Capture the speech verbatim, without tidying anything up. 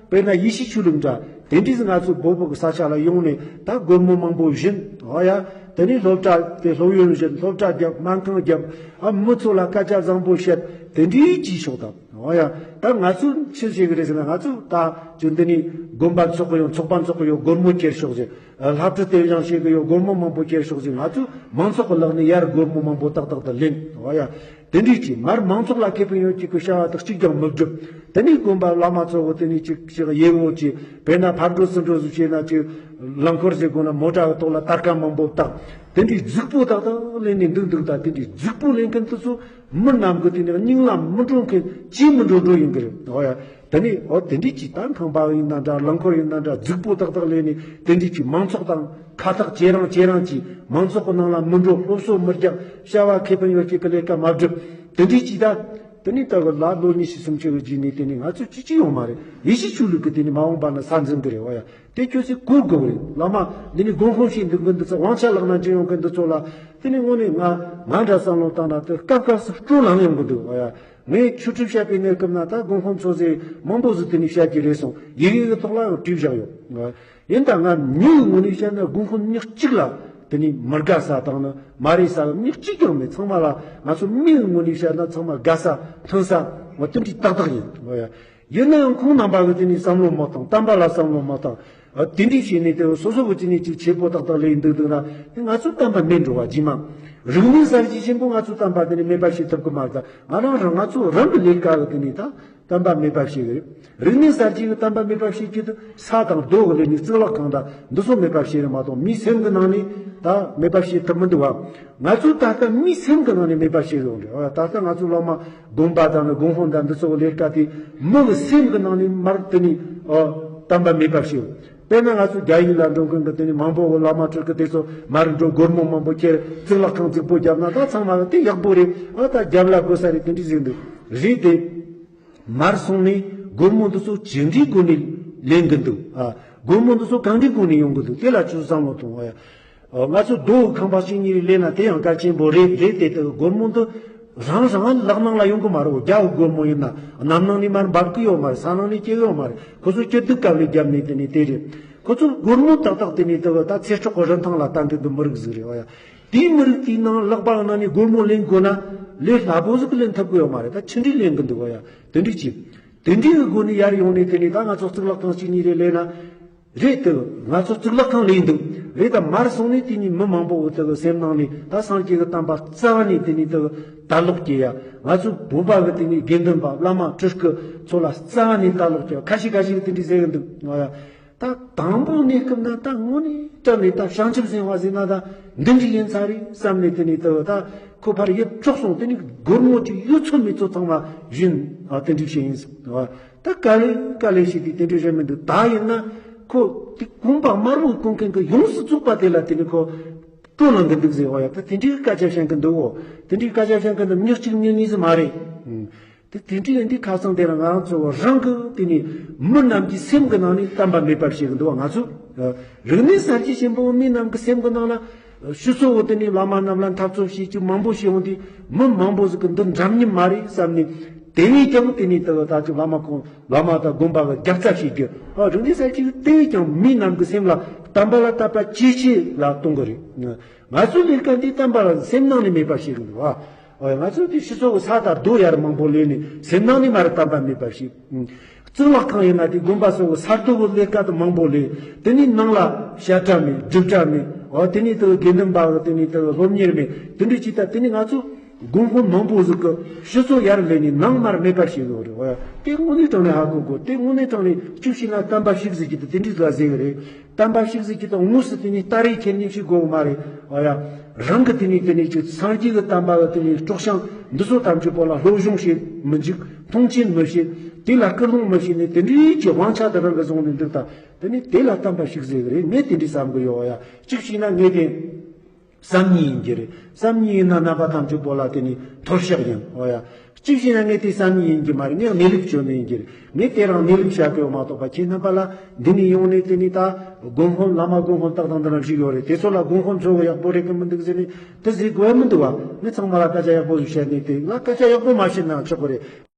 དཔེར་ན་ཡེ་ཤུའི་ཆོས་ལུགས་འདྲ། དེ་འདྲས་ང་ཚོ་བོད་པའི་ས་ཆ་ལ་ཡོང་ནས་ད་སྒོར་མོ་མང་པོ་བྱིན། འོ་ཡ། དེ་ནས་སློབ་གྲྭ་དེ་སློབ་ཡོན་བྱིན། སློབ་གྲྭ་བརྒྱབ། སྨན་ཁང་བརྒྱབ། ཨ་མི་ཚོ་ལ་སྐད་ཆ་བཟང་པོ་བཤད། དེ་འདྲས་ཅིག་ཤོག་དང་། འོ་ཡ། ད་ང་ཚོས་ཆི་བྱེད་གི་རེད་ཟེར་ན། ང་ཚོས་ད་ཅི་འདི་ནས་དགོན་པ་འཚོགས་གི་ཡོད། ཚོགས་པ་འཚོགས་གི་ཡོད། སྒོར་མོ་ཁྱེར་ཤོག་ཟེར། ཨ་བསླབ་ཁྲིད་དེ་བཞིན་བྱེད་གི་ཡོད། སྒོར་མོ་མང་པོ་ཁྱེར་ཤོག་ཟེར། ང་ཚོས་མང་ཚོགས་ཀྱི་ལག་ནས་ཡར་སྒོར་མོ་མང་པོ་ཏག་ཏག་ཏུ་ལེན། འོ་ཡ། དེ་འདྲས་ཀྱིས་མར་མང་ཚོགས་ལ་ཁེ་ཕན་ཡོད་ཀྱི་གི་བྱ་བ་དག་གཅིག་ཀྱང་མི་བསྒྲུབ། དེ་ནས་དགོན་པ་བླ་མ་ཚོ་གི་དེ་ནས་ཅིག་ཅིག་ཡེ་བོ་ཅིག་དཔེར་ན་ཕར་འགྲོ་ཚུར་འགྲོ་ཟིག་བྱས་ན། ཅིག་རླངས་འཁོར་ཟེར་དགོས་ན་མོ་ཊ་གི་ཐོག་ལ་ཏར་ཀ་མང་པོ་བཏགས། དེ་འདྲས་རྫིག་པོ་ཏག་ཏག་ལེན་ནས་འདུག་འདུག་ད་དེ་འདྲས་རྫིག་པོ་ལེན་མཁན་དེ་ཚོ་མི་རྣམས་ཀྱི་དེ་ནས་སྙིང་ལ་མི་འགྲོ་མཁན་ཅིག་མི་འགྲོ་འགྲོ་ཡིན་གི་རེད། འོ་ཡ། དེ་ནས་འོ་དེ་འདྲས་ཀྱིས་ད་ཁང་པ་ཡིན་ན་འདྲ། རླངས་འཁོར་ཡིན་ན་འདྲ། རྫིག་པོ་ཏག་ཏག་ལེན་ནས་དེ་འདྲས་ཀྱིས་མང་ཚོགས་དང་ཁ་ཐག་ཇེ་རིང་ཇེ་རིང་གིས། མང་ཚོགས་ཀྱི་ནང་ལ་མི་འགྲོ། སློབ་གསོ་མི་རྒྱག། བྱ་བ་ཁེ་ཕན་ཡོད་ཀྱི་གི་ལས་ཀ་མ་བསྒྲུབ། དེ་འདྲས་ཀྱིས་ད་དེ་ནས་ད་གི་ལ་ལོ་ཉི་ཤུ་སུམ་ཅུ་གི་རྗེས་ནས་དེ་ནས་ང་ཚོ་ཅི་ཅི་ཡོང་མ་རེད། ཡེ་ཤུའི་ཆོས་ལུགས་ཀྱི་དེ་ནས་མ་འོངས་པ་ནི་ས་འཛིན་གི་རེད། འོ་ཡ། དེ་ཁྱོད་ཚོས་གོ་དགོས་རེད། བླ་མ་འདི་ནས་དགོན་དཔོན་བྱས་འདུག་གི་འདི་ཚོ། དབང་ཆ་ལག་ན་འཇུ་ཡོང་གི་འདི་ཚོ་ལ་དེ་ནས་དངོས་གནས་ང་ང་འདྲ་བསམ་བློ་བཏང་ན་དེ་སྐབས་སྐབས་སུ་སྤྲོ་ལངས་ཡོང་གི་འདུག། འོ་ཡ། ངས་ཆོས་ཁྲིད་བཤད་པའི་གནས་སྐབས་ན་ད་དགོན་དཔོན་ཚོ་ཟེར་མང་པོ་ཟིག་དེ་ནས་བཤད་ཀྱི་རེད་གསུངས། ཡི་གེ་གི་ཐོག་ལ་ཡང་བྲིས་བཞག་ཡོད། ཡིན་ད་ང་མིའི་ངོས་ནས་བཤད་ན་དགོན་དཔོན་མི་གཅིག་ལ་དེ་ནས་མི་དགའ་ས་དང་ནི་མ་རེད་ས་མི་གཅིག་ཀྱང་མེད། ཚང་མ་ལ་ང་ཚོ་མིའི་ངོས་ནས་བཤད་ན་ཚང་མ་དགའ་ས་མཐུན་ས་འོ་དེ་འདྲས་ཏག་ཏག་ཡིན། འོ་ཡ། ཡིན་ན་ཡང་ཁོང་རྣམ་པ་གི་དེ་ནས་བསམ་བློ་མ་བཏང་། བསྟན་པ་ལ་བསམ་བློ་མ་བཏང་། ཨ་དེ་འདྲས་བྱས་ནས་དེ་སོ་སོ་གི་དེ་ནས་ཅིག་བྱེད་པོ་ཏག་ཏག་ལས་འདུག་འདུག་ན་དེ་ང་ཚོའི་བསྟན་པ་མེད་འགྲོ་བ་རྗེས་མ། རིག་གནས་གསར་བརྗེ་ཆེན་པོ་ང་ཚོའི་བསྟན་པ་དེ་ནས་མེད་པ་བྱེད་ཐུབ་གི་མ་རེད། ད་ང་རང་རང་ང་ཚོ་རང་གི་ལས་ཀ་གི་དེ་ནས་ད་བསྟན་པ་མེད་པ་བྱེད་གི་རེད། རིག་གནས་གསར་བརྗེ་གི་བསྟན་པ་མེད་པ་བྱེད་རྒྱུ་དེ་ས་དང་རྡོ་གི་ལས་ནས་གཙུག་ལག་ཁང་དང་འདི་ཚོ་མེད་པ་བྱེད་རེད་མ་གཏོགས། མིའི་སེམས་གི་ནང་ནས་ད་མེད་པ་བྱེད་ཐུབ་མི་འདུག་བ། ང་ཚོས་ད་ལྟ་མིའི་སེམས་གི་ནང་ནས་མེད་པ་བྱེད་རོགས་རེད། ད་ལྟ་ང་ཚོ་སློབ་མ་དགོན་པ་དང་ནི་དགོན་དཔོན་དང་འདི་ཚོ་གི་ལས་ཀ་དེ་མི་གི་སེམས་གི་ནང་ནས་མར་དེ་ནས་ཨ་བསྟན་པ་མེད་པ་བྱེད། དཔེར་ན་ང་ཚོ་རྒྱ་ཡིག་ལ་འགྲོ་མཁན་གི་དེ་ནས་མང་པོ་གི་བླ་མ་ཁྲིད་གི་དེ་ཚོ་མར་འགྲོ། སྒོར་མོ་མང་པོ་ཁྱེར། གཙུག་ལག་ཁང་རྫིག་པོ་བརྒྱབ་ན་ད་ཚང་མ་གི་དེ་ཡག་པོ་རེད། ཨ་ད་རྒྱབ་ལ་དགོས་ས་རེད། དེ་འདྲས་ཟེར་འདུག། རེད་དེ། མར་སོང་ནས་སྒོར་མོ་འདི་ཚོ་ཇི་འདྲའི་སྒོ་ནས་ལེན་གི་འདུག། ཨ། སྒོར་མོ་འདི་ཚོ་གང་འདྲའི་སྒོ་ནས་ཡོང་གི་འདུག། དེ་ལ་ཁྱོད་བསམ་བློ་ཐོངས། ཨ་ཡ། ཨ། ང་ཚོ་རྡོ་གི་ཁང་པ་གཅིག་གཉིས་རེ་ལེན་ན་དེ་ཡང་གལ་ཆེན་པོ་རེད། རེད་དེ། དེ་སྒོར་མོ་འདི་རང་རང་ལག་ནང་ལ་ཡོང་གི་མ་རེད། རྒྱ་གི་སྒོར་མོ་ཡིན་ན་གནམ་ནང་ནས་མར་འབབ་གི་ཡོད་མ་རེད། ས་ནང་ནས་སྐྱེ་གི་ཡོད་མ་རེད། ཁོ་ཚོ་སྐྱིད་སྡུག་དཀའ་ལས་བརྒྱབ་ནས་དེ་ནས་དེ་རེད། ཁོ་ཚོ་སྒོར་མོ་ཏག་ཏག་དེ་ནས་དེ་ད་ཚེ་སྲོག་གི་རིན་ཐང་ལ་ལྟ་འདོད་པའི་མི་རིགས་ཟིག་རེད། ཨ་ཡ། དེའི་མི་རིགས་དེའི་ནང་ལག་པ་ནང་ནས་སྒོར་མོ་ལེན་དགོས་ན་ལས་སླ་པོ་ཟིག་གི་ལེན་ཐུབ་གི་ཡོད་མ་རེད། ད་ཆི་འདྲའི་ལེན་གི་འདུག་ག་ཡ། དེ་འདྲའི་ཅིག། དེ་འདྲའི་གི་སྒོ་ནས་ཡར་ཡོང་ནས་དེ་ནས་ད་ང་ཚོ་གཙུག་ལག་ཁང་གཅིག་གཉིས་རེ་ལེན་ན། རེད་དེ། ང་ཚོ་གཙུག་ལག་ཁང་ལེན་འདུག། རེད་ད། མར་སོང་ནས་དེ་ནས་མི་མང་པོ་འོ་དེ་གི་སེམས་ནང་ནས་ད་སངས་རྒྱས་ཀྱི་བསྟན་པ་རྩ་བ་ནས་དེ་ནས་དེ་གི་དར་ལོག་སྐྱེ་ཡ། ང་ཚོ་བོད་པ་གི་དེ་ནས་དགེ་འདུན་པ་བླ་མ་སྤྲུལ་སྐུ་ཚོ་ལ་རྩ་བ་ནས་དར་ལོག་སྐྱེ་ཡ། ཁ་ཤས་ཁ་ཤས་གི་དེ་འདྲའི་ཟེར་གི་འདུག། ང་ཡ། ད་དང་པོ་གནས་སྐབས་ན་ད་དངོས་གནས་དྲང་ནས་ད་བྱང་ཆུབ་སེམས་དཔའ་ཟེར་ན་ད་འདི་འདྲ་ཡིན་ས་རེད་བསམ་ནས། དེ་ནས་ད་ད་ཁོ་ཕར་ཡིབ་འཕྲོག་སོང་། དེ་ནས་སྒོར་མོ་གཅིག་ཡོད་ཚོད་མེད་ཚོད་ཚང་མ་བྱིན། ཨ། དེ་འདྲ་བྱས་ཡིན་ཟེར། ད་དཀའ་ལས་དཀའ་ལས་ཞིག་དེ་དེ་འདྲ་རེད་མི་འདུག། ད་ཡིན་ན་ཁོ་དེ་གོམ་པ་དམར་པོ་གོན་མཁན་གྱི་ཡོངས་སུ་རྫོགས་པ་དེ་ལ་དེ་ནས་ཁོ་སྤྲོ་ལངས་གི་འདུག་ཟེར། འོ་ཡ། ད་དེ་འདྲའི་སྐད་ཆ་བཤད་གི་འདུག། འོ། དེ་འདྲའི་སྐད་ཆ་བཤད་མཁན་དེ་མི་གཅིག་མི་གཉིས་ཟིག་མ་རེད། ཨང་། དེ་དེ་འདྲའི་འདི་ཁ་སང་དེ་རང་ང་རང་ཚོ་རང་གི་དེ་ནས་མི་རྣམས་ཀྱི་སེམས་ཀྱི་ནང་ནས་བསྟན་པ་མེད་པར་བྱེད་ཀྱི་འདུག་བ། ང་ཚོ་རིག་གནས་གསར་བརྗེ་ཆེན་པོ་མི་རྣམས་ཀྱི་སེམས་ཀྱི་ནང་ལ་ཕྱི་ཚོ་བོ་དེ་ནས་བླ་མ་རྣམས་ལ་འཐབ་རྩོད་བྱེད་ཀྱི་མང་པོ་ཞིག་འོང་དུས། མི་མང་པོ་ཟིག་གི་འདི་འདྲ་མཉམ་མ་རེད་བསམ་ནས། དེ་བས་ཀྱང་དེ་ནས་དེ་ད་ཅིག་བླ་མ་ཁོང་བླ་མ་དང་དགོན་པ་གི་རྒྱབ་རྩ་བྱེད་རྒྱུ། ཨ། རིག་གནས་གསར་བརྗེ་དེ་བས་ཀྱང་མི་རྣམས་ཀྱི་སེམས་ལ་བསྟན་པ་ལ་དད་པ་ཇེ་ཆེ་ལ་གཏོང་གི་རེད། ང་ཚོའི་ལས་ཀ་འདི་བསྟན་པ་ལ་སེམས་ནང་ནས་མེད་པ་བྱེད་ཀྱི་འདུག་བ། ཨོ་ཡ། ང་ཚོས་དེ་ཕྱི་ཚོགས་ཀྱི་ས་དང་རྡོ་ཡར་མང་པོ་ལེན་ནས་སེམས་ནང་ནས་མར་བསྟན་པ་མེད་པ་བྱེད། ཨུམ། གཙུག་ལག་ཁང་ཡིན་ན་དེ་དགོན་པ་སོགས་ཀྱི་ས་རྡོ་གི་ལས་ཀ་དེ་མང་པོ་ལས། དེ་ནས་ནང་ལ་བཤད་གྲྭ་མེད། སྒྲུབ་གྲྭ་མེད། ཨོ། དེ་ནས་དེ་དགེ་འདུན་པ་གི་དེ་ནས་དེ་སློབ་གཉེར་མེད། དེ་འདྲ་ཅིག་ད་དེ་ནས་ང་ཚོ་དགོན་དཔོན་མང་པོ་ཟིག་གི་ཕྱི་ཚོགས་ཡར་ལེན་ནས་ནང་མར་མེད་པ་བྱེད་ཡོད་རེད། ཨོ་ཡ། དེ་དངོས་གནས་དྲང་ནས་ཧ་གོ་དགོས། དེ་དངོས་གནས་དྲང་ནས་གཅིག་བྱས་ན་བསྟན་པ་བཤིག་ཟེར་གྱི་དེ་དེ་འདྲ་ཟིག་ལ་ཟེར་གི་རེད། བསྟན་པ་བཤིག་ཟེར་གྱི་དང་དངོས་སུ་དེ་ནས་སྟ་རེ་ཁྱེར་ཉིན་ཞིག་དགོས་མ་རེད། ཨ་ཡ། རང་གི་དེ་ནས་དེ་ནས་ཅིག་སངས་རྒྱས་ཀྱི་བསྟན་པ་གི་དེ་ནས་སྲོག་ཤིང་འདི་ཚོ་ཐམས་ཅད་པོ་ལ་སློབ་སྦྱོང་བྱེད་མི་འཇུག། མཐོང་ཆེན་མི་བྱེད། དེ་ལ་སྐུལ་སློང་མི་བྱེད་ནས་དེ་འདྲའི་ཅིག་དབང་ཆ་དེ་རང་གི་བཟུང་ནས་འདུག་ད། དེ་ནས་དེ་ལ་བསྟན་པ་བཤིག་ཟེར་གི་རེད། ངས་དེ་འདྲའི་བསམ་གི་ཡོད། ཨ་ཡ། གཅིག་བྱས་ན་ངས་དེ། བསམ་ཉིད་ཡིན་གྱི་རེད། བསམ་ཉིད་ཡིན་ན་རྣམ་པ་ཐམས་ཅད་པོ་ལ་དེ་ནི་འཐོར་ཞིག་ཡིན། འོ་ཡ། གཅིག་བྱས་ན་ངས་དེ་བསམ་ཉིད་ཡིན་གྱི་མ་རེད། ངས་གནས་ལུགས་བརྗོད་ནི་ཡིན་གྱི་རེད། ངས་དེ་རང་གནས་ལུགས་བཤད་གི་ཡོད་མ་གཏོགས་པ། ཁྱེད་རྣམ་པ་ལ་འདི་ནས་ཡོང་ནས་དེ་ནི་ད་དགོན་དཔོན་བླ་མ་དགོན་དཔོན་ཏག་ཏག་འདི་རང་ཞིག་ཡོད་རེད། དེ་ཚོ་ལ་དགོན་དཔོན་ཚོ་གི་ཡག་པོ་རེད་གི་མི་འདུག་ཟེར་ནས་དེ་ཟེར་དགོས་མི་འདུག་བ། ངས་ཚང་མ་ལ་སྐད་ཆ་ཡག་པོ་ཞིག་བཤད་ནས་དེ་ང་སྐད་ཆ་ཡག་པོ་མ་བཤད་ན་ཆོག་གི་རེད།